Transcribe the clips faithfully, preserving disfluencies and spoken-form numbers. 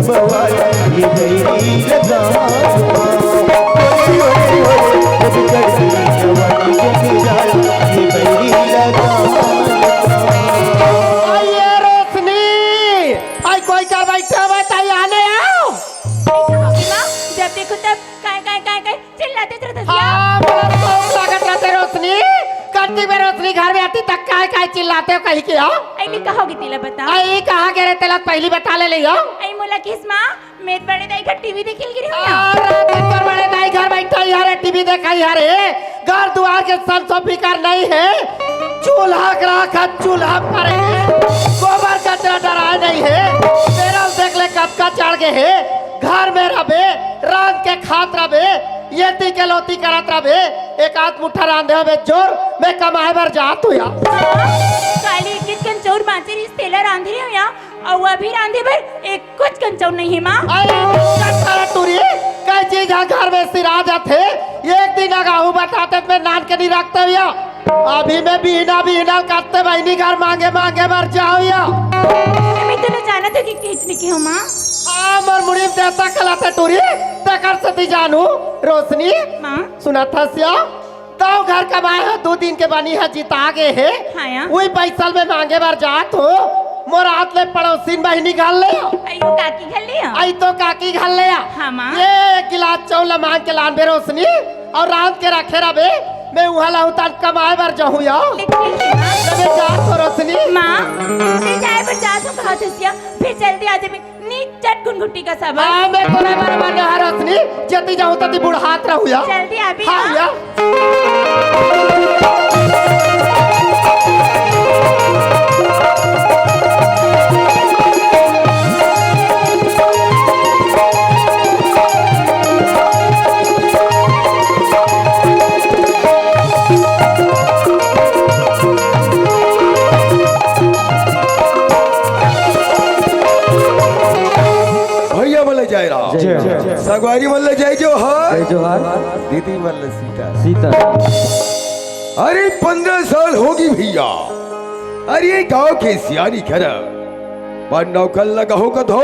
बवाल ये बैरी लगा, ओए, ओए, ओए, जब चढ़ गई जवानी के किनारा, ये बैरी लगा। अये रोशनी, अये कोई कर बैठे हो, बताइए, आने आओ। माँ, जब देखो तब काय, काय, काय, काय चिल्लाते रहते हो। हाँ, बड़ा शौक लागत रहते रोशनी। कत्ती बेर रोशनी घर में आती त काय काय चिल्लाते हो कहि के हो। अई में कहोगे तेला बता। अई कहाँ गे रहे तेला पहली बता ले लियो। अई मोला किहिस माँ, मैं बड़े दाई घर टीवी देखे ल गे रहेंव ना। अरे, तोर बड़े दाई घर बैठा ही हरे, टीवी देखा ही हरे। घर दुआर के संसो फिकर नहीं हे। चूल्हा के राख चूल्हा पर हे। गोबर कचरा डराय नहीं हे। तेरा देख ले कतका चढ़ गे हे। घर में रबे, रांध के खात रबे, येती के लोती करत रबे, एक आध मुट्ठा रांधे होबे जोर, मैं कमाए बर जात हूँ या। हाँ, काली एक चीज कन चौर बांचे रहिस, तेला रांधे रहिस या, अउ अभी रांधे बर एक कुछ कन चौर नहीं हे माँ। अरे, सारा टूरी, कई चीज ह घर में सिरा जाथे, एक दिन अगाहू बताते मैं नान के नहीं रखते भैया। अभी मैं बिहना बिहना कत्ते बहिनी घर मांगे मांगे बर जाओ या। मैं तो न जानत हूँ कि किचनी के हो माँ। आ, मोर मुड़ी में देता कला ते टूरी, तेकर सेती जानू। रोशनी, माँ। सुनत हस या? तौ घर कमाए हो, दू दिन के बनी ह जिता गे हे। हाँ या। उही पैसा ल मैं मांगे बर जात हूँ। मोर हाथ ले पड़ोसिन बहिनी घर ले। अयो काकी घर ले। अई तो काकी घर ले। हाँ माँ। ये गिलास चौल मांग के लानबे रोशनी। अउ रांध के रखे रबे, मैं उहाँ ला उतान कमाए बर जाहूँ या। लेकिन तबे जात हो रोशनी। माँ, मैं जाए बर जात हूँ कहत हस या, फिर जल्दी आ जाबे, नी चटकुन घुट्टी का सबक। हाँ, मैं तोरे बराबर नहा रोशनी, जती जाहूँ तती बुढ़ात रहूँ या। जल्दी आबे हाँ या। या। भैया मन ल जय राम। जय राम। संगवारी मन ल जय जोहार। जय जोहार। दीदी मन ल सीता। सीता। अरे पंद्रह साल होगे भैया। अरे गांव के सियानी घर पर नौकर लगाहूं कथों,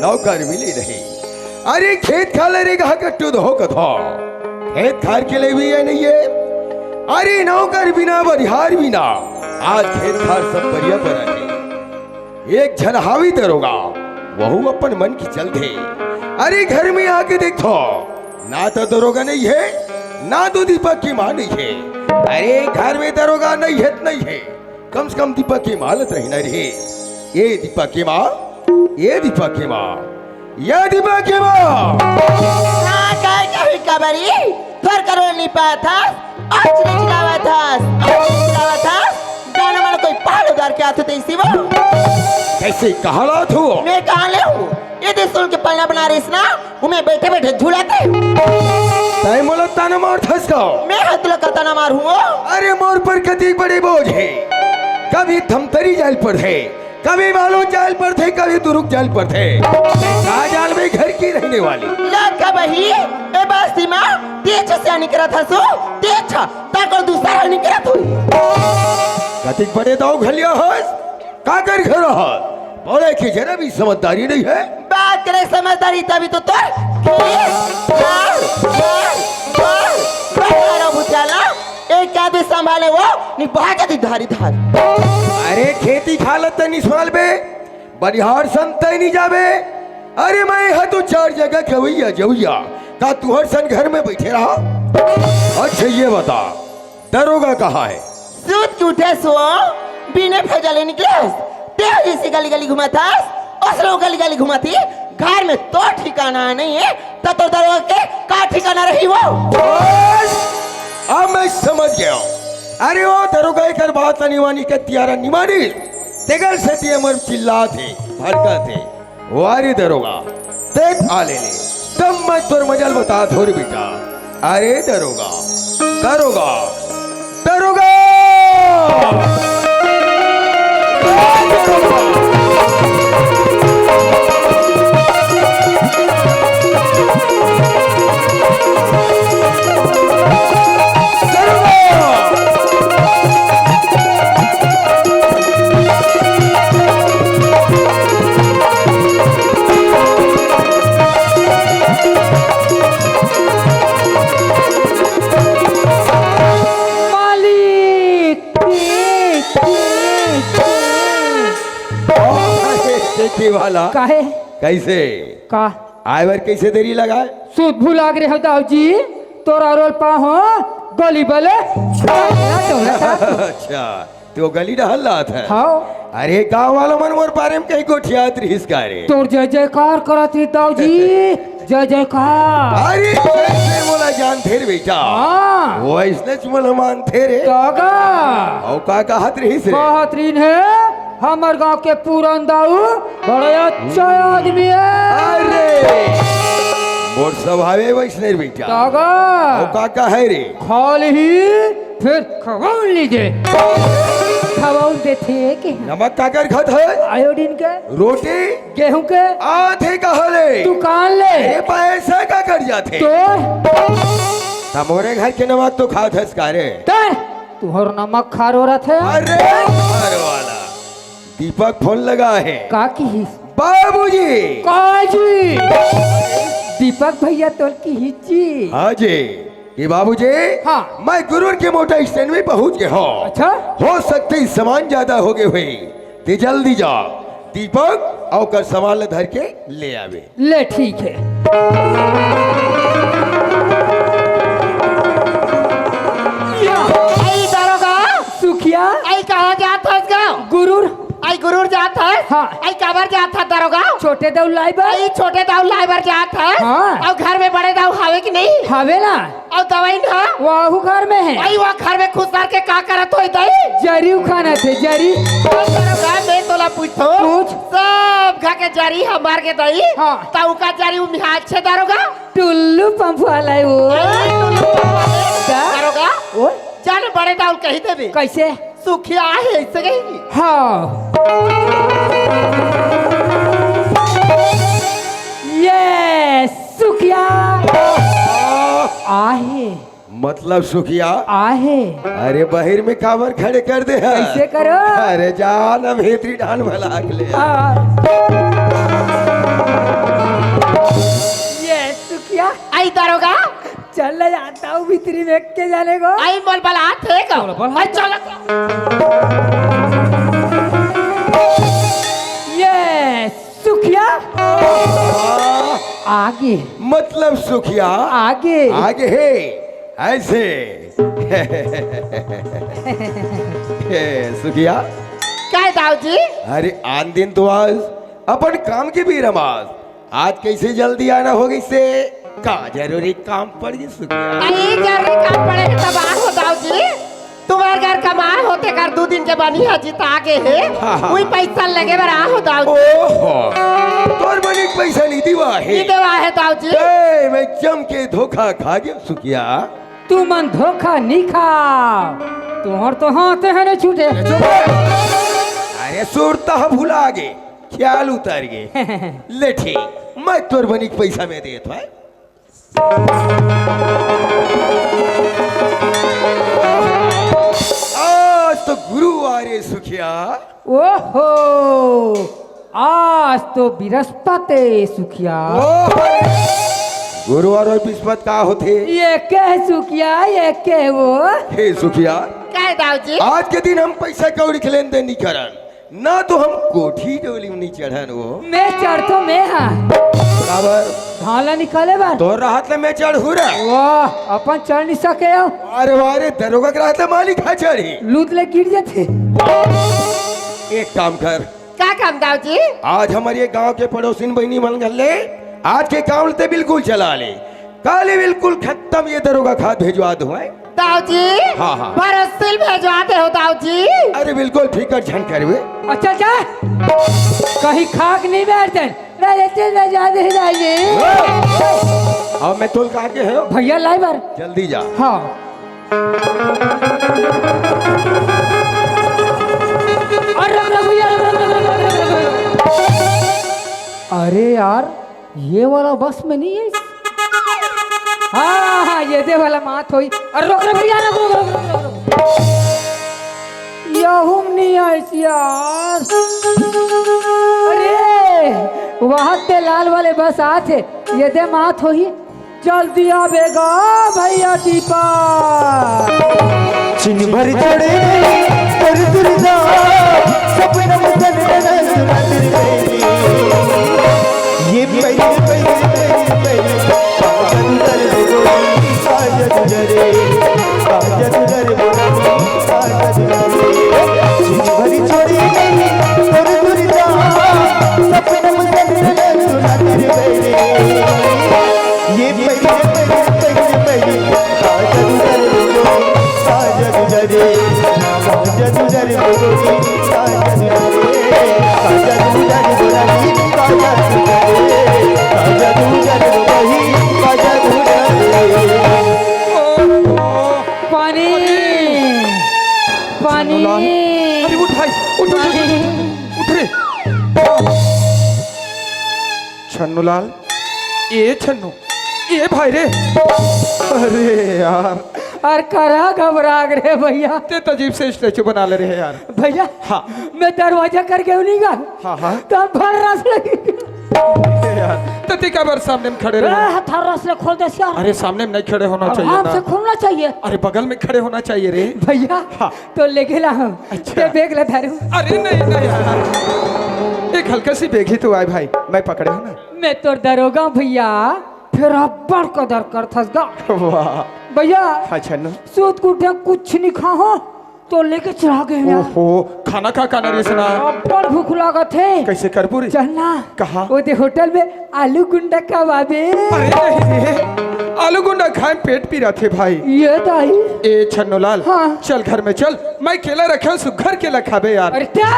नौकर मिले नहीं। अरे खेत खार ल रेगहा कट्टू दो कथों, खेत खार के लिए भी ये नहीं है। अरे नौकर बिना बनिहार बिना आज खेत खार सब परिया पर आथे। एक झन हावी दरोगा, वहू अपन मन के चलथे। अरे घर में आके देखथों, ना तो दरोगा नहीं है, ना तो दीपक के माँ नहीं है। अरे घर में दरोगा नहीं है त नहीं है, कम से कम दीपक के माँ ल त रहिना रहे। ए दीपक के माँ, ए दीपक के माँ, ए दीपक के माँ। ना काय कही कबरी, थोर करो निपाथस, आज निचलावत हस, आज निचलावत हस, जानो मन कोई पहाड़ उधार के आथे तैसी वो। कैसे कहा लात हो? मैं कहाँ ले हूँ? ये दे सुन के पलना बना रहीस ना, उमे बैठे बैठे झूलाते। तय मोला ताना मारथस का? मैं हतला का ताना मार हूँ। अरे मोर पर कति बड़े बोझ हे, कभी धमतरी जाय ल पड़थे, कभी बालोद जाय ल पड़थे, कभी दुरुग जाय ल पड़थे। मैं का जानबे घर की रहने वाली। ला का बही, ए बस्ती मा तेछ सियानी करत हसो, तेछ, ताको दूसरा निकरत होई। कतिक बड़े दव घलिया हस, काकर घर हस, बड़े की जरा भी समझदारी नहीं है। बात करे समझदारी तभी तो तोर खेत, बार, बार, बार, बार, बार, भुतियाला। एक आदमी संभाले वो, नी भागे दी धारी धार। अरे खेती खालत त नी संभालबे, बनिहार संग तय नी जाबे। अरे मैं ह तो चार जगह के हुइया जउइया, का तुहर सन घर में बैठे रहा? अच्छा ये बता, दरोगा कहाँ है? सूत के उठे सो, बिने फैजा ले निकले। तें जैसे गली गली घुमाथस, ओसरो गली गली घुमाथी, घर में तो ठिकाना नहीं है, त तो दरोगा के का ठिकाना रही वो? बस, अब मैं समझ गया। अरे वो दरोगा एकर बात ला निमानी के तियारा निमानी, तेकर सेती हमर चिल्लात हे, भड़कत हे। वारी दरोगा, तें आ ले ले, तब मैं तोर मजा ल बता थोर बेटा। अरे दरोगा, दरोगा, दरोगा! काहे? कइसे? का? आय बर कइसे देरी लगाय? सुध भुला गे रेहेंव दाऊ जी, तोर अरोल पाँव हो, गोली बले। अच्छा, तैं गली डहर ल आथस। हाँ। अरे, गाँव वाला मन मोर बारे म कहीं गोठियात रिहिस का रे? तोर जय जयकार करत रिहिस दाऊ जी, जय जयकार। अरे, जइसे मोला जानथे रे बेटा। हाँ। वइसनेच मोला मानथे रे। त का? अउ का कहत रिहिस रे? कहत रिहिन हे, हमर गांव के पुरन दाऊ बड़े अच्छा आदमी हे। अरे, मोर स्वभावे वइसने रे बेटा। त का? अउ का कहय रे? खा लिही, फेर खवाउन लीजे। खवाउन देथे के? नमक काकर खात हस? आयोडीन के। रोटी? गेहूं के। आथे कहाँ ले? दुकान ले। अरे, पैसा काकर जाथे? तोर? त मोरे घर के नमक तो खात हस का रे? तैं? तुंहर नमक खारो रथे। अरे, घर वाला दीपक फोन लगाय हे। का किहिस? बाबूजी। का जी? दीपक भैया तोला किहिस जी। हाँ जी। ए बाबूजी, हाँ। मैं गुरूर के मोटर स्टैंड में पहुंच गे हंव। अच्छा। हो सकथे सामान जादा हो गे होही, तैं जल्दी जा, दीपक अउ ओकर सामान ल धर के ले आबे। ले, ठीक हे। या। अई दरोगा। सुखिया। अई कहाँ जात हस गा? गुरूर। अई गुरूर जात हस? हाँ। अई काबर जात हस दरोगा? छोटे दाऊ ल लाय बर। अई छोटे दाऊ ल लाय बर जात हस? हाँ। अउ घर में बड़े दाऊ हावे कि नहीं? हावे ना। अउ दवई ना? वहू घर में हे। अई वो घर में खुसर के का करत होही दई? जरी उखानत हे, जरी। अउ दरोगा, मैं तोला पूछथंव। पूछ। सब घर के जरी ह मर गे दई। हाँ। त ओकर जरी उमिहात हे दरोगा? टुल्लू पंप वाला हे वो। अरे, टुल्लू पंप वाला हे। का? दरोगा, ओ? जा न बड़े दाऊ ल कहि देबे। कइसे? सुखिया आहे, अइसे कहि। हाँ। ये सुखिया आहे। मतलब सुखिया? आहे। अरे, बहिर में काबर खड़े कर दे हस? कइसे करों? अरे, जा न भीतरी डाहर भला के ले आ। हाँ। ये सुखिया। अई दरोगा। चल ले जाथंव भीतरी में के जाने को। अई मोला बलाथे का। चल, बला। अई चल। ये सुखिया। आगे। मतलब सुखिया। आगे। आगे हे। अइसे। हे, सुखिया। काय दाऊ जी? अरे, आन दिन तो अस अपन काम के बेरा म अस, आज कइसे जल्दी आना हो गइसे? का जरूरी काम पड़ गे सुखिया? अरे, जरूरी काम पड़े हे तब आय हों दाऊ जी। तुम्हर घर कमाय हों तेकर दू दिन के बनिहा जिता गे हे। हाँ, हाँ। उही पइसा ल लेगे बर आय हों दाऊ जी। ओहो, तोर बहिनी के पइसा नइ देवाय हे। नइ देवाय हे दाऊ जी। ए, मैं जम के धोखा खा गेंव सुखिया। तुमन धोखा नइ खाव, तुंहर तो हाथे ह नइ छूटे। चुप। अरे सुरता ह भुला गे, ख्याल उतर गे। ले ठीक, मैं तोर बहिनी के पइसा मैं देत हंव। आज तो गुरुवार हे सुखिया। ओहो, आज तो बिरस्पत हे सुखिया। ओहो, गुरुवार अउ बिरस्पत का होथे? एके हे सुखिया, एके हे वो। हे सुखिया। काय दाऊ जी? आज के दिन हम पइसा कौड़ी के लेन देन नइ करन, ना तो हम कोठी डोली म नइ चढ़न वो। मैं चढ़थंव मैं हा। काबर? धान ला निकाले बर। तोर रहत ले मैं चढ़हूं रे। वाह, अपन चढ़ नइ सके हो। अरे वाह रे, दरोगा के रहत ले मालिक हा चढ़ही। लूत ले गिर जाथे। एक काम कर, का काम दाऊ जी? आज हमर ये गांव के पड़ोसिन बहिनी मन घर ले आज के काम ल तैं बिल्कुल चला ले, काली बिल्कुल खतम ये दरोगा खात भेजवा दूं, हैं? दाऊ जी, हाँ, हाँ। पड़ोसिन भेजवा दे हो दाऊ जी। अरे बिल्कुल फिकर झन करबे। अच्छा, अच्छा। कहीं खाक नइ बैठ जाए। अरे, चल, भेजवा दे दाऊ जी। अब मैं तोल कहा के हो? भैया लाय बर। जल्दी जा। हाँ। अरे, रुक, रुक, भैया, रुक, रुक, रुक। अरे यार, ये वाला बस में नइ हे। हाँ, हाँ, ये दे वाला म आत होही। अरे, रुक, रुक, भैया, रुक, रुक, रुक, रुक, रुक। यहू म नइ आइस यार। अरे, वहाँ ते लाल वाले बस आत हे, ये दे म आत होही। जल्दी आबे गा भैया दीपक। छिन भर छोड़े रे, दूर दूर जा, सपना में चले ना सुना तेरे। ये पहिले, पहिले, पहिले, पहिले, काजल उधर बोली, काजल उधर, काजल उधर बोली, काजल उधर। जिन भरी छोड़ी नहीं, तोर दूर जा, सपनम सजन सुना तेरे बैरे। ये पहिले, पहिले, पहिले, पहिले, काजल उधर बोली, काजल उधर, काजल उधर बोली, काजल उधर, काजल उधर बोली, काजल उधर, काजल उधर बोली, काजल उधर। पानी, पानी। अरे उठ भाई, उठ, उठ, उठ, उठ, उठ रे। छन्नूलाल, ए छन्नू, ए भाई रे। अरे यार। अरे करा घबरा गे रे भैया। ते तो अजीब से स्टैचू बना ले रहे यार। भैया, हाँ। मैं दरवाजा कर गया नहीं गा। हाँ, हाँ। तो भर रस लगी। ए यार, तो ते का बार सामने में खड़े रहे? ए, हथार रस ले खोल दे यार। अरे सामने में नहीं खड़े होना अब चाहिए हाथ ना। से खोलना चाहिए। अरे बगल में खड़े होना चाहिए रे। भैया, हाँ। तो लेके ला हम। अच्छा। ते बैग ला धरू। अरे नहीं, नहीं यार। एक हल्का सी बैग ही तो आए भाई, मैं पकड़े हूँ ना। मैं तोर दरोगा भैया, फिर अब्बड़ कदर करथस गा। वाह। भैया, हाँ छन्नू। सूत के उठे कुछ नहीं खा हो, तो लेके चला गए यार। ओहो, खाना खा का नरेश ना। अब्बड़ भूख लागत हे। कैसे करबू रे? चल ना। कहाँ? वो दे होटल में आलू गुंडा कबाबे। अरे नहीं रे, आलू गुंडा खाए पेट पी रहा थे भाई। ये दाई। ए छन्नूलाल, हाँ। चल घर में चल, मैं केला रखे हूँ, सुघर केला खाबे यार। अरे क्या?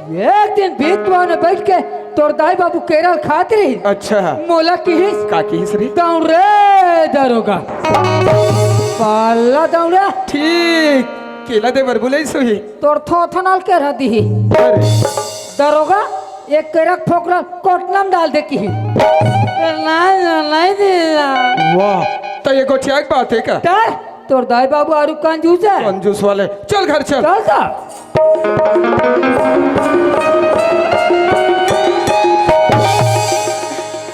एक दिन बीत ने बैठ के तोर दाई बाबू केरल खात रही। अच्छा। मोला किहिस? का किहिस रे? दौड़े दरोगा। पाला दौड़ा। ठीक। केला दे बर बुलाइस होही। तोर थोथनाल केरा दिही। अरे। दरोगा, एक केरा फोकरा कोटना में डाल दे किही। नहीं, नहीं दिला। वाह, तो ये गोठिया के बात है का? तर, तोर दाई बाबू आरु कंजूस है। कंजूस वाले, चल घर चल। चल जा।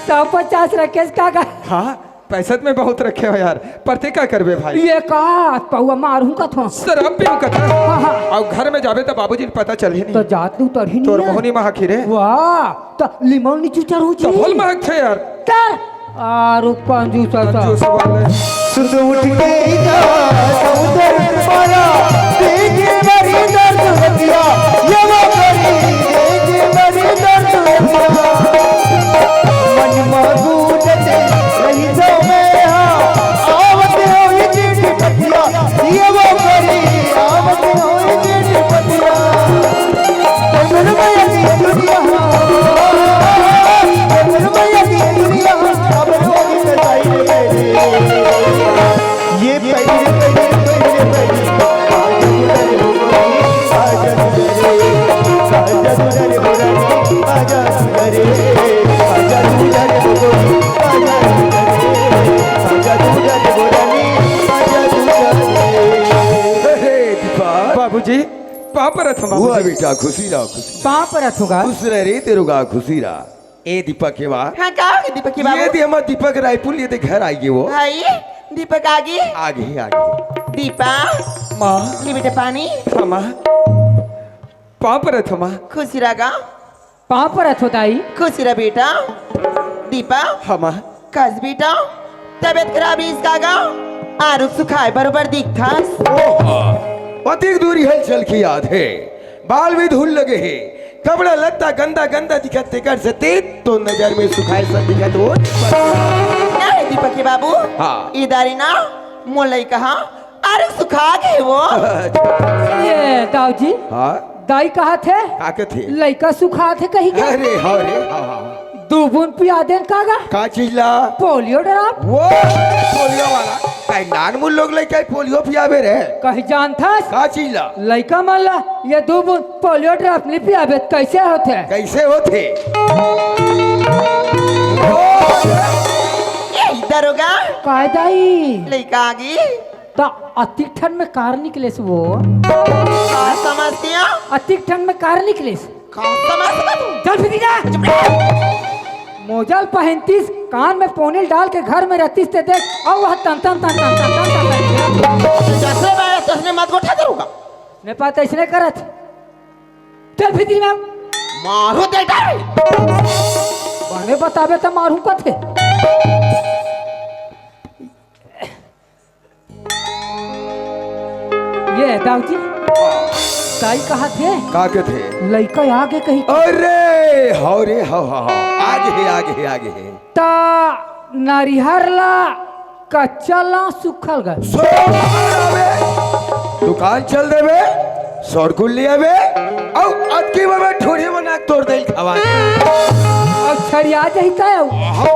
सौ पचास रखेस का गा? हाँ, पैसा तो मैं बहुत रखे हो यार, पर ते का करबे भाई? ये का पौवा मारूं का थो? शराब पीऊं का था? हाँ, हाँ। अब घर में जाबे तो बाबूजी ने पता चल ही नहीं। तो जात लू तर ही नहीं तोर है। मोहनी माँ आखिर है। वाह, तो लिमौनी चुचर हो जी। तो बोल महक थे यार। कर। आरु कंजूस सा। कंजूस वाले। सुत उठ के ही जा, उधर पारा, देखे मरी दर्द रतिया, ये वो करी, देखे मरी दर्द रतिया। मन मागू जते रही जाओ मैं हाँ, आवत होई चिट्ठी पतिया, ये वो करी, आवत होई चिट्ठी पतिया। अरे दीपा। बाबूजी, पाँव परत हूँ हुआ बाबूजी। बेटा, खुशी रहो, खुशी। पाँव परत हूँ गा। खुश रह रे तेरो गा, खुशी रहा। ए दीपक के बा। हाँ, का हो गया दीपक के बाबू? ये दे हमार दीपक रायपुर, ये दे घर आई गे वो। भाई, दीपक आगे। आगे, आगे। दीपा। माँ। ले बेटा पानी। हाँ, माँ। पाँव परत हूँ, माँ। खुशी रहा गा। पाँव परत हो दाई। खुशी रहा बेटा। दीपा। हाँ, माँ। कस बेटा, तबीयत खराब है इसका गा? आरुख सुखाए बरोबर दिखथस। ओह, अतिक दूरी हलचल की याद है। बाल भी धूल लगे है, कपड़ा लत्ता गंदा गंदा दिखत तेकर से तेज तो नजर में सुखाए सब दिखत हो। नहीं दीपक के बाबू, हाँ। इधर ही ना, मोलई कहा, आरुख सुखा गए वो। ये दाऊ जी, हाँ? दाई कहा थे? का कथे? लइका सुखा थे कही के? अरे, हाँ रे, हाँ, हाँ, हाँ। दू बूंद पिया देन का गा? का चीज ला? Polio drop. वो पोलियो वाला। काई नान मुन लोग लइका पोलियो पियाबे रे। कहीं जानथस? का चीज ला? लइका मन ला ये दू बूंद पोलियो ड्रॉप नहीं पियाबे त कैसे होथे? कैसे होथे? ए, दरोगा। काय दाई? लइका आ गई। त अतिक ठंड में कार निकलेस वो। का समझतिया? अतिक ठंड में कार निकलेस। का समझता तू? चल फिर जा। मोजल पहनतीस, कान में पोनिल डाल के घर में रहतीस ते देख, अउ वह तन तन तन तन तन तन तन तन। जसने मारा तसने मत गोठा करूँगा। ने पाता इसने करत। चल फिर जा। मारो दे डर। बने बताबे त मारू कथे। ये दाऊ जी, ताई कहा थे? का कथे? लइका आगे कही। अरे, हव रे, हव, हव, हव। आगे हे, आगे हे, आगे हे। ता नरिहर ला कच्चा ला सुखल गा। सोर गुल्ली आवे, दुकान चल देबे, सोर गुल्ली आवे, अउ अतकी में ठोड़ी बना के तोर दिल खवा दे। अउ छरिया जही तय। हाँ,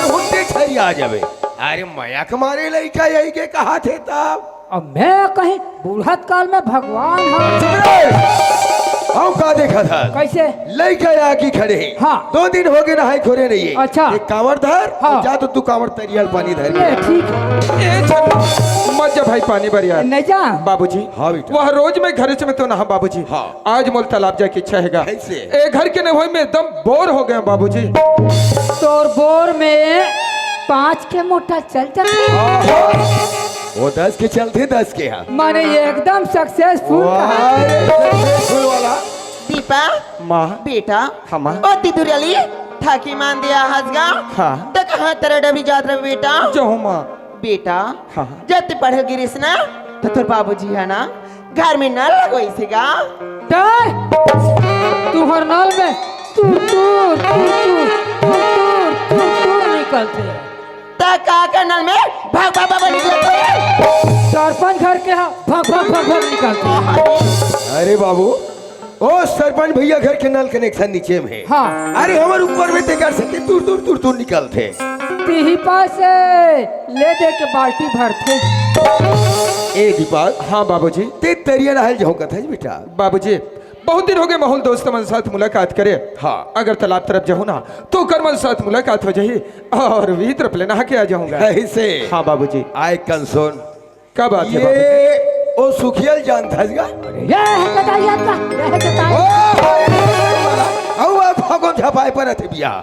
हुंडी छरिया जाबे। अरे मया के मारे लइका यही के कहा थे तब। अब मैं कहीं बूढ़त काल में भगवान हाँ। चुप रे! अउ का देखा था? कैसे? लइका आके खड़े हे। हाँ। दो दिन हो गए नहाए खोरे नहीं है। अच्छा। एक कांवर धर, हाँ। जा तो तू कांवर तरिया ल पानी धर ले, के। ठीक है। ए, चल, मत जा भाई पानी बर यार। नहीं जा। बाबूजी। हाँ बेटा। वह रोज मैं घर से में तो नहा बाबूजी। हाँ। आज मोल तालाब जाके इच्छा हैगा। कैसे? ए घर के नहीं होई मैं एकदम बोर हो गया बाबूजी। तोर बोर में पाँच के मोटा चल जाथे। हाँ, हाँ। वो दस के चलथे, दस के हाँ। माने एकदम successful वाह, कहा। अरे, successful वाला। दीपा, माँ। बेटा, हाँ, माँ। ओ तितुरियाली, थाकी मान दिया हंस गा। हाँ। त कहाँ तेरा डबरी जात रहे बेटा? जाओ माँ। बेटा, हाँ, हाँ। जब ते पढ़े गिरिस ना, तो तोर बाबूजी है ना, घर में नल लगोइस हे गा। डर! तुहर नल में तुर तुर, तुर तुर, तुर तुर, तुर तुर निकलथे। त का के नल में भग भग भग निकलथे? सरपंच घर के हा, भग भग भग भग निकलथे। अरे बाबू, ओ सरपंच भैया घर के नल connection नीचे में हे। हाँ। अरे हमर ऊपर में ते कर सकते, तुर तुर, तुर तुर निकलथे। तिही पास से ले दे के बाल्टी भरथे। ए दीपक। हाँ बाबूजी। ते तरिया नहाय ल जाहूं कथस बेटा। बाबूजी, बहुत दिन हो गए माहौल दोस्त मन साथ मुलाकात करे। हाँ। अगर तालाब तरफ जाहूं ना, तो ओकर मन साथ मुलाकात हो जाही और वही तरफ ले नहा के आ जाहूंगा। ऐसे? हाँ बाबूजी। आय कंसोन। का बात है ये बाबूजी? ओ सुखिया ल जानथस गा? ये है कदाई आता, ये है कदाई। ओ, अउ आप हगो झपाए पर अथे बिया।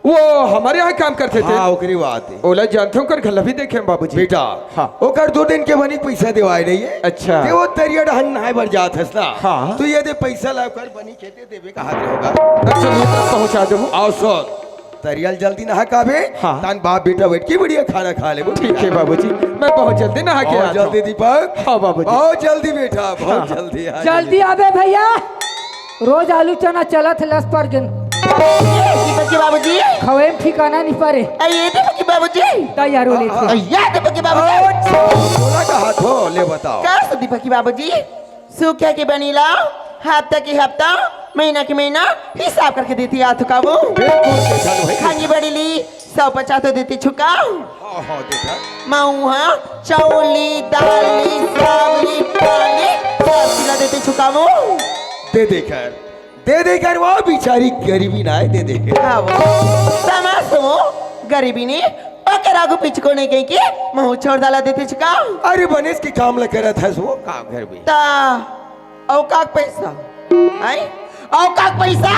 वो हमारे यहाँ काम करते थे। हाँ, ओकरी बात है। ओला जानथों, ओकर घर ला भी देखे हम बाबूजी। बेटा, हाँ। ओकर दो दिन के बनी पैसा देवाए नहीं है। अच्छा। ते वो तरिया डहन नहाए बर जात हस ना। हाँ। तो ये दे पैसा ला ओकर बनी खेते देवे कहा दे होगा। अच्छा, मैं तक पहुँचा दूँ। आओ सुन, तरिया ल जल्दी नहा काबे। हाँ। तान बाप बेटा बैठ के बढ़िया खाना खा लेबो। ठीक है बाबूजी, मैं बहुत जल्दी नहा के बहुत आता हूँ। जल्दी दीपक। हाँ बाबूजी। बहुत जल्दी बेटा, बहुत हाँ। जल्दी आ जल्दी जाइए। आबे भैया। रोज आलू चना चलत हे लस पर गेन। दीपक के बाबूजी। खवे में ठिकाना नहीं परे। अरे ये दीपक के बाबूजी। तैयार हो लेथे। अरे ये दीपक के बाबूजी। अच्छा, बोला कहा थो, ले बताओ। का से दीपक के बाबूजी? सूखे के बनी लाओ, हफ्ता के हफ्ता, महीना के महीना हिसाब करके देती आथो का वो। बिल्कुल देखा भाई। खानी बड़ी ली, सौ पचास तो देती छुकाओ। हाँ, हाँ, देखा। मऊहा, चौली, दाली, सावली, पानी, सब चीज ला देती छुकाओ। दे देकर, दे देकर वो बेचारी गरीबी ना है, दे देकर। हाँ, वो समझ वो गरीबी ने ओकर आगू पीछे कोने गई कि महू छोड़ डाला देते छुका। अरे बनेस के काम ल करत हस वो काम घर में। ता औकाक पैसा। आई? औकाक पैसा।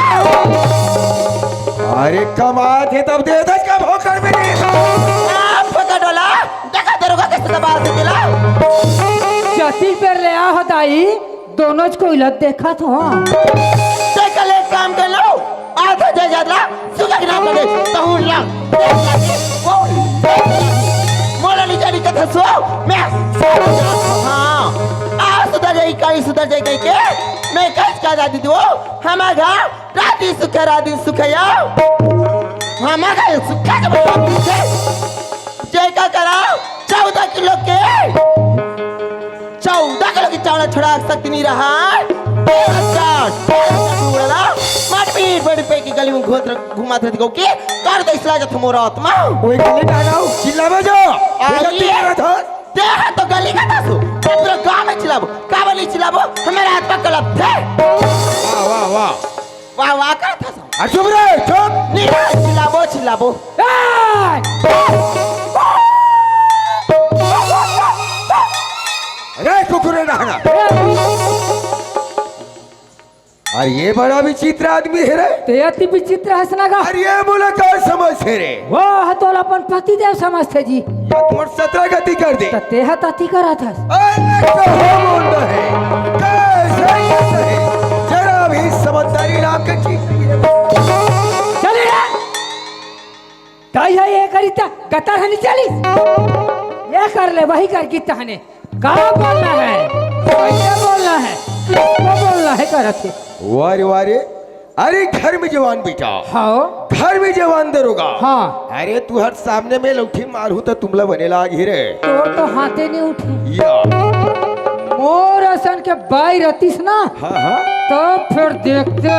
अरे कमात हे तब दे दस का भोकर में। आप पकड़ वाला, देखा दरोगा कैसे दबा से दिला। जतिन पे ले आ हो दाई। दोनों च कोई लत देखत हो। ते कल एक काम कर लो, आधा जायदाद ला, सुधा के नाम कर दे, तहूर ला। मोला ली जानी कथा सो, मैं हाँ, आ सुधर जाई, काई सुधर जाई कही के, मैं कल का दादी दो, हमारा घर राती सुखा, राती सुखा या, हमारा घर सुखा के बता दीजिए। जय का करा, चौदह किलो के। चौदह किलो के चावल छोड़ा सकती नहीं रहा। तेरह चार, तेरह चार उड़ला। मार पीट बड़ी पे की गली में घूमत रह-, घुमात रहती को के कर दे इसला जत मोरा आत्मा। ओए गली डालो, चिल्लावे जो। अरे। बेइज्जती करत हो। ते हा तो गली का था सो। पूरा गांव में चिल्लाबो। का बोली चिल्लाबो? हमारा आत्मा कलप थे। वाह, वाह, वाह। वाह, वाह, का था सब? आ, चुप रे, चुप। नहीं, नहीं, चिल्लाबो, चिल्लाबो। ए! अरे, कुकुर रहना। अरे, ये बड़ा विचित्र आदमी है रे। ते अति विचित्र हस ना गा। अरे, ये मुलाकात समझ है रे। वो ह तोला अपन पति देव समझथे जी। या तुम्हार सतरा गति कर दे। त ते ह तति करत हस। अरे, कहो मुंडा है। कैसे करते हैं? जरा भी समझदारी नाम की चीज नहीं। तई हे ये करी त गतर हनी चलिस। ये कर ले, वही कर गित हने। का बोलना है, कैसे बोलना है, किसको बोलना है करत हे। वाह रे, वाह रे। अरे घर में जवान बेटा। हाँ। घर में जवान दरोगा। हाँ। अरे तुहर सामने में लौठी मारहूं त तुमला बने लाग ही रे। तोर तो हाथे नहीं उठी। या। मोर असन के बाई रतिस ना। हाँ, हाँ। तो फिर देखते।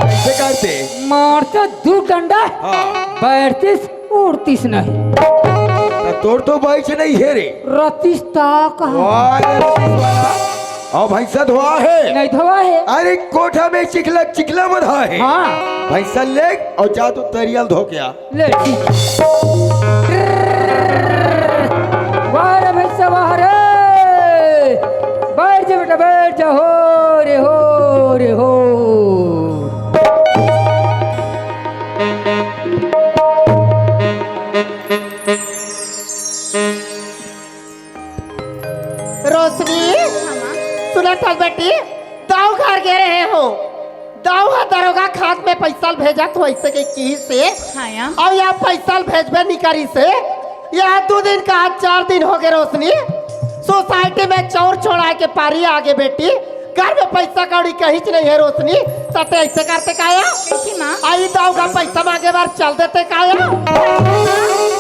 कैसे करते? मारते दू डंडा। हाँ। बैठतिस उड़तिस नहीं। त तोर तो बाई से नहीं हे रे। रतिस ता कहाँ? वाह रे, रतिस वाला। अउ भैंसा धोआ हे? नहीं धोआ हे। अरे कोठा में चिखला चिखला बधा हे। हाँ। भैंसा ले अउ जा तू तरिया ल धो के आ। ले ठीक। वाह रे भैंसा वाह रे। बैठ जा बेटा, बैठ जा। हो रे, हो रे, हो। रोशनी, हाँ, माँ। सुनत हस बेटी, दाऊ घर गे रहे हो, दाऊ ह दरोगा खात में पैसा ल भेजत हो, ऐसे के किहिस हे। हाँ, या। अउ या पैसा ल भेजबे नी करिस हे। या दू दिन का आज चार दिन हो गे रोशनी, सोसाइटी में चौर छोड़ाए के पारी आगे बेटी, घर में पैसा कौड़ी कहींच नहीं हे रोशनी, त ते ऐसे करते का या? कैसे माँ? अई दाऊ का पैसा मांगे बर चल देते का या? माँ,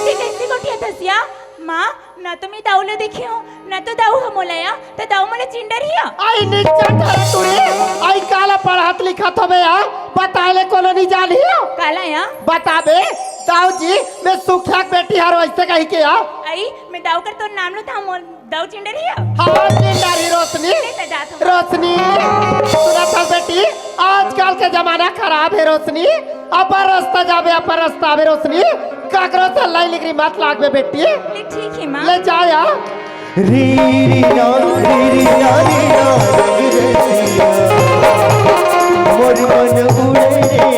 ते कैसे गोठियाथस या? माँ, ना तो मैं दाऊ ला देखे हूँ, ना तो दाऊ ह मोला या, त दाऊ मोला चिन डरही या। अई निच्चट हरे टुरी, अई काला पढ़त लिखत हवे या, बताए ले कोनो नी जानही। काला या? बताबे, दाऊ जी, मैं सुखिया के बेटी हरों ऐसे कहिके या। अई, मैं दाऊ कर तोर नाम लूँ त मोला दाऊ चिन डरही या। हाँ, चिन डरही रोशनी। नहीं त जात हूँ। रोशनी, सुनत हस बेटी, आजकल के जमाना खराब हे रोशनी, अपन रस्ता जाबे, अपन रस्ता आबे रोशनी, काकरो से लई लिगरी मत लागबे बेटी। ले ठीक हे माँ। ले जा या। री री ना, री री ना, री ना, रंग रसिया। मोर मन उड़े रे।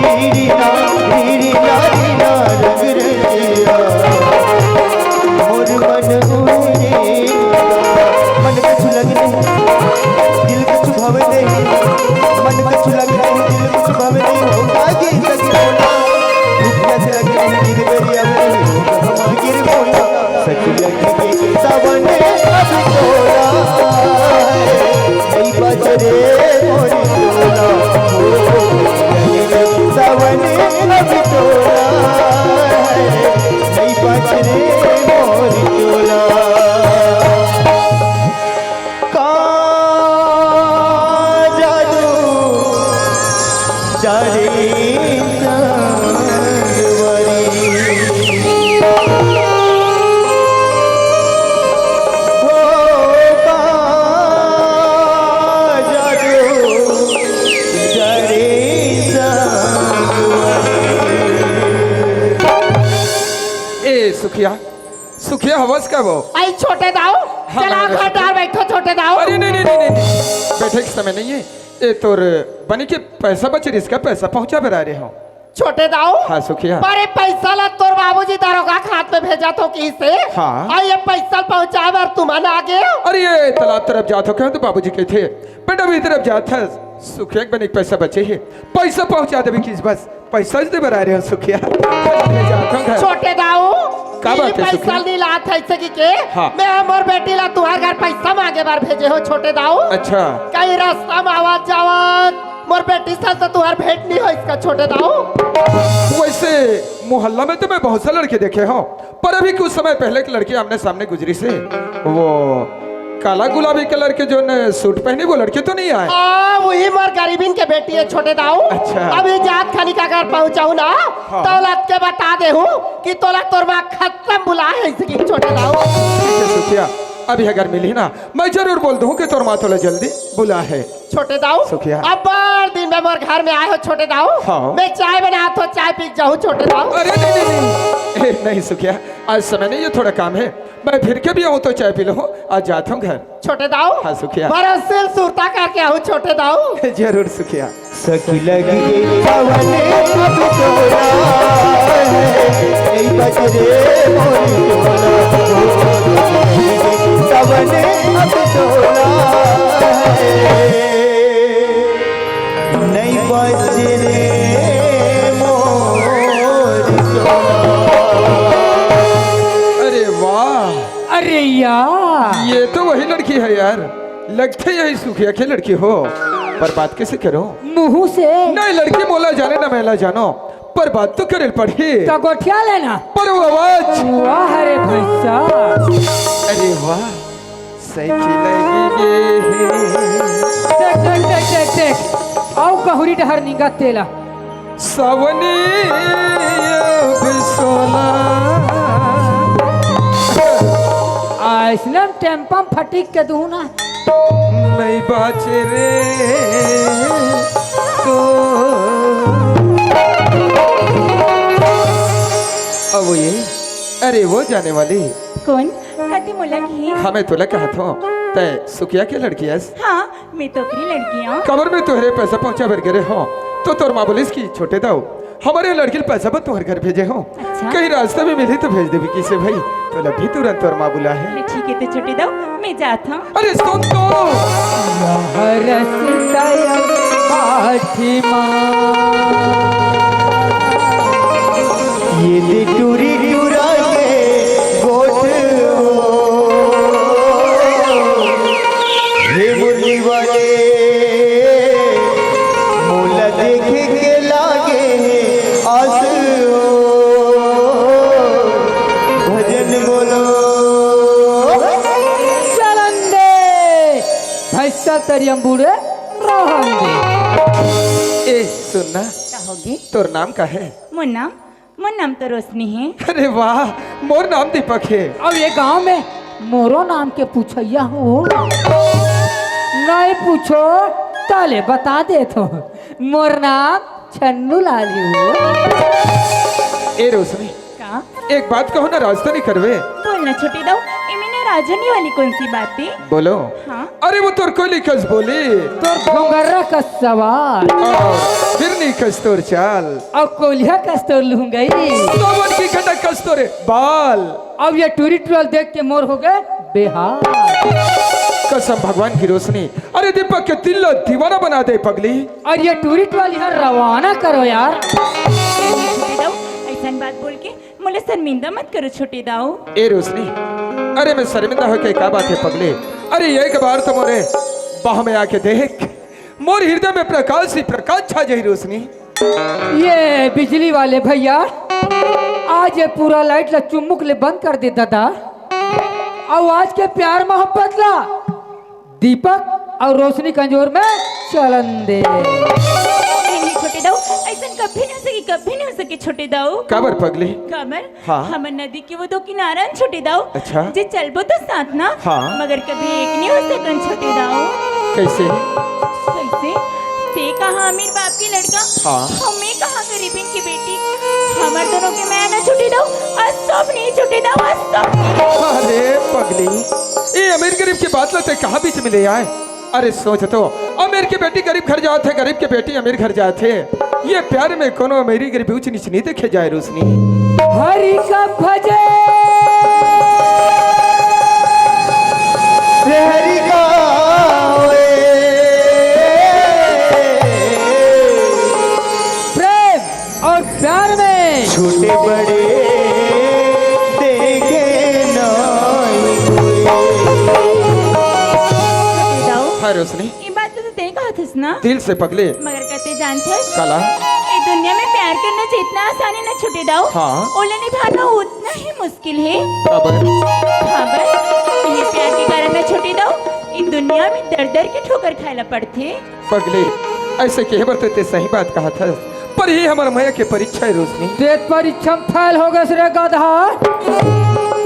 री री ना, री री ना, री ना, रंग रसिया। मोर मन उड़े रे। मन कछु लगे नहीं, दिल कछु भावे नहीं। मन कछु लगे नहीं, दिल कछु भावे नहीं। हो आगे सखी बोला, रुपया से लगे नहीं, गिर बेरिया में नहीं। हो हम गिर बोला, सखिया के सावन अब तोला। नहीं बज रे मोरी तोला। सावन अब तोला। नहीं बज रे मोरी तोला। का जादू जादे संगवारी। हो का जादू जादे संगवारी। ए सुखिया, सुखिया हवस का वो? अई छोटे दाऊ, हाँ, चला मैं घर डार बैठो छोटे दाऊ। अरे नहीं, नहीं, नहीं, नहीं, नहीं। बैठे के समय नहीं हे। ए तोर बनी के पैसा बचे रिहिस का, पैसा पहुंचा बर आए रहे हंव। छोटे दाऊ। हाँ, सुखिया। पर ए पैसा ला तोर बाबूजी दरोगा खात में भेजत हो किहिस हे। हाँ। अउ ए पैसा पहुंचाए बर तुमन आगे हो। अरे ए तालाब तरफ जात हंव कहेंव त बाबूजी कहिथे, "बेटा अभी तरफ जात हस, सुखिया के बनी के पैसा बचे हे, पैसा पहुंचा देबे किहिस बस।" पैसा दे बर आए रहे हंव सुखिया। ले जात हंव घर। छोटे दाऊ, का बात हे पैसा सुखिया? नी लात हे ऐसे कहिके? हाँ। मैं मोर बेटी ला तुंहर घर पैसा मांगे बर भेजे हंव छोटे दाऊ। अच्छा। कहीं रस्ता में आवत जावत मोर बेटी से तो तुंहर भेंट नी होइस का छोटे दाऊ? वैसे मोहल्ला में तो मैं बहुत से लड़के देखे हंव, पर अभी कुछ समय पहले एक लड़की आमने सामने गुजरिस हे, वो काला गुलाबी कलर के जोन सूट पहने, वो लड़की तो नहीं आए? आ, वही मोर गरीबिन के बेटी हे छोटे दाऊ। अच्छा। अभी जात खानी का घर पहुंचाहूं ना, हाँ। तोला के बता देहूं कि तोला तोर माँ खत्म बुलाए हे इसकी छोटे दाऊ। ठीक हे सुखिया, अभी अगर मिलही ना, मैं जरूर बोल दूं कि तोर माँ तोला जल्दी बुलाए हे। छोटे दाऊ, सुखिया। अब्बड़ दिन में मोर घर में आए हो छोटे दाऊ। हाँ। मैं चाय बनात हंव, चाय पी के जाहूं छोटे दाऊ। अरे नहीं, नहीं, नहीं। ए, नहीं सुखिया, आज समय नहीं हे, थोड़ा काम हे। मैं फिर के भी आऊं तो चाय पी लूं, आज जात हंव घर। छोटे दाऊ। हाँ सुखिया। बड़ा सिल सुरता करके आऊं छोटे दाऊ। जरूर सुखिया। सखी लगी सावन अब तोला है, नहीं बज रे मोरी तोला। सावन अब तोला है, नहीं बज रे मोरी की है यार, लगथे यही सुखिया के लड़की हो, पर बात कैसे करो? मुंह से। नहीं, लड़की मोला जाने ना मैं ला जानो, पर बात तो करे पड़ही। तो गोठिया लेना। पर वो आवाज। वाह रे भैया। अरे वाह, सही लगी ये है। देख, देख, देख, देख, देख। आओ गहुरी डहर निंगा तेला। सावनी अब सोला। अइसने टेम्पम फटिक के दू ना। नहीं बाचे रे तो। अब ये, अरे वो जाने वाली। कौन? कति मुलक ही? हाँ, मैं तोला कहत हूँ, तै सुखिया के लड़की हस? हाँ, मैं तो ओकरी लड़की हूँ। कबर में तोहरे पैसा पहुँचा बर गे रहे हो, तो तोर माँ बोलिस कि छोटे दाऊ, हमर लड़की ल पैसा बर तोहर घर भेजे हो। अच्छा। कहीं रास्ता में मिली तो भेज देबे किसे भाई। तो लभी तुरंत तोर माँ बुला है। ले ठीक है, तो छोटे दाऊ, मैं जात हूँ। अरे सुन तो। हरस दया पाठी माँ। ये दे टूरी टूरा के गोठ। हे मुरली वाले, मोला देखे के लागे हे आस ओ। भजन बोलो। चलन दे, भैंसा तरियम बूढ़े रहन दे। ए, सुन ना। का होगे? तोर नाम का है? मोर नाम मोर नाम तो रोशनी हे। अरे वाह, मोर नाम दीपक हे। अब ये गांव में मोरो नाम के पूछइया हो? नहीं पूछो, ताले बता देत हो। मोर नाम छन्नू लाल हो। ए रोशनी, का? एक बात कहो ना, राज तो नहीं करवे? बोल ना छोटे दाऊ, इमे नाराज होने वाली कौन सी बात है? बोलो। हाँ। अरे वो तोर कोली कस बोली। तोर घुंघरा कस सवाल। और फिर नहीं कस तोर चाल। अउ कोलिहा कस तोर लुंगई। सावन की घटा कस तोर बाल। अब ये टूरी टूरा ल देख के मोर हो गए बेहाल। कसम भगवान की रोशनी, अरे दीपक के दिल ला दीवाना बना दे पगली। अउ ये टूरी टूरा ल इहाँ रवाना करो यार। छोटे दाऊ, ऐसन बात बोल के मोला शर्मिंदा मत करो छोटे दाऊ। ए रोशनी, अरे मैं शर्मिंदा होके का बात है पगली? अरे एक बार तो मोरे बाह में आके देख, मोर हृदय में प्रकाश ही प्रकाश छा जाही रोशनी। ये बिजली वाले भैया, आज ये पूरा लाइट ला चुम्मुक ले बंद कर दे दादा। अउ आज के प्यार मोहब्बत ला दीपक अउ रोशनी कंजोर में चलन दे। नहीं, नहीं, छोटे दाऊ, ऐसन कभी नहीं हो सके, कभी नहीं हो सके छोटे दाऊ। काबर पगली? काबर? हाँ। हमर नदी के वो दो किनारा न छोटे दाऊ। अच्छा। जे चलबो तो साथ ना, हाँ। मगर कभी एक नहीं हो सकन छोटे दाऊ। कैसे? कैसे? ते कहाँ अमीर बाप के लड़का, हाँ। अउ मैं कहाँ गरीबन के बेटी। हमर दोनों के मया ना छोटे दाऊ, असंभव नहीं छोटे दाऊ, असंभव नहीं। अरे पगली, ये अमीर गरीब की बात ला ते कहाँ बीच में ले आए? अरे सोच तो, अमीर की बेटी गरीब घर जाथे, गरीब की बेटी अमीर घर जाथे। ये प्यार में कोनो अमीरी गरीबी ऊंच नीच नहीं देखे जाए रोशनी। हरि का भजे। रे हरि का होए। प्रेम और प्यार में छोटे बड़े देखे नाई कोई। हाँ रोशनी। ये बात तो तैं कहत हस ना? दिल से पगले। मगर का तैं जानथस? काला? ये दुनिया में प्यार करना जितना आसान है ना छोटे दाऊ, हाँ। ओला निभाना उतना ही मुश्किल है। काबर? काबर? ये प्यार के कारण ना छोटे दाऊ, ये दुनिया में दर दर के ठोकर खाए ला पड़थे। पगले, ऐसे कहे बर तो तैं सही बात कहत हस, पर ये हमर मया के परीक्षा है रोशनी। ते परीक्षा में फेल हो गए रे गधा।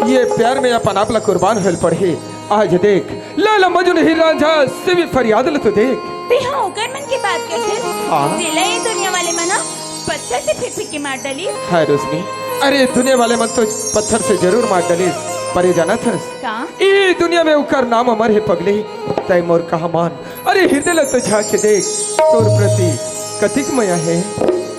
ये प्यार में अपन आप ला कुर्बान होल पड़ही। आज देख, लैला मजनू हीर रांझा से भी फरियाद ल तो देख। तैं हा ओकर मन के बात करथे, हाँ। जेला ये दुनिया वाले मन ह पत्थर से फेंक फेंक के मार डालिस। हाँ रोशनी, अरे दुनिया वाले मन तो पत्थर से जरूर मार डालिस, पर ये जानत हस? का? ई दुनिया में ओकर नाम अमर हे पगली, तैं मोर कहा मान। अरे हृदय ल तो झांक के देख, तोर प्रति कतिक मया हे।